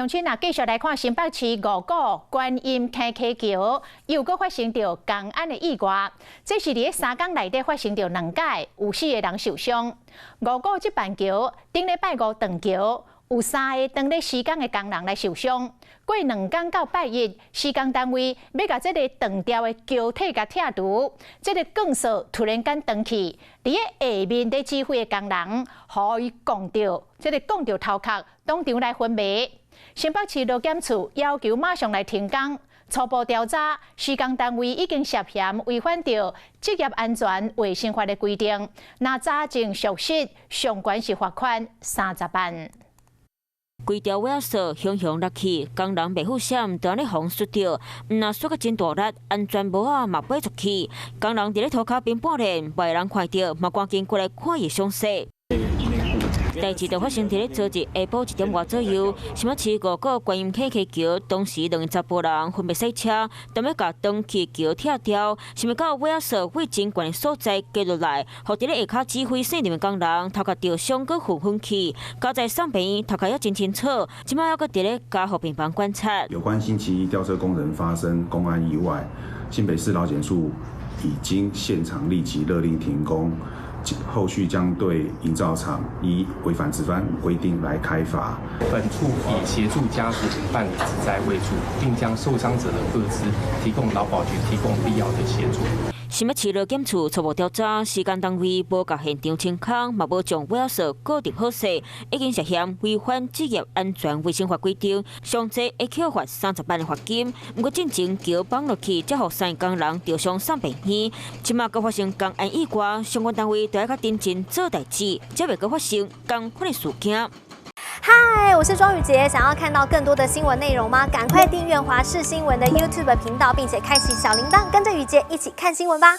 鄉親啊，繼續來看新北市五股觀音坑溪橋，又閣發生著工安的意外。這是佇咧3工內底發生著兩擺，有四個人受傷。五股這板橋頂禮拜五斷橋，有三个當咧施工的工人來受傷。過2工到拜一，施工單位欲共這个斷掉的橋體共拆除，這个鋼索突然間斷去，佇咧下面咧指揮的工人，予伊摃著，這个摃著頭殼，當場來昏迷。新北市勞檢處要求馬上來停工，初步調查，施工單位已經涉嫌違反著職業安全衛生法的規定，若查證屬實，上懸是罰款30萬。規條尾仔索雄雄落去，工人袂付險，就按呢予人摔著，毋但摔甲真大力，安全帽仔嘛飛出去。工人佇咧塗跤邊半練，袂人看著，嘛趕緊過來看伊傷勢。代誌就發生佇咧昨日下晡1點外左右，新北市五股觀音坑溪橋，當時兩个查埔人分別駛車，踮咧共斷去橋拆掉，想袂到尾仔索對真懸的所在跌落來，予佇咧下跤指揮線的工人頭殼著傷閣昏昏去，佳哉送病院頭殼猶真清楚，這擺猶閣佇咧加護病房觀察。有關星期一吊車工人發生工安意外，新北市勞檢處已經現場立即勒令停工。後續將對營造廠依違反職安規定來開罰。本處已協助家屬辦理職災慰助，並將受傷者的個資提供勞保局提供必要的協助。新北市勞檢處初步調查，施工單位無共現場清空，嘛無將尾仔索固定好勢，已經涉嫌違反職業安全衛生法規定，上濟會扣罰30萬的罰金。毋過進前橋綁落去，才予三个工人著傷送病院。這馬閣發生工安意外，相關單位著愛較認真做代誌，才袂閣發生仝款的事件。嗨，我是莊宇傑，想要看到更多的新聞內容嗎？趕快訂閱華視新聞的 YouTube 頻道，並且開啟小鈴鐺，跟着宇傑一起看新聞吧。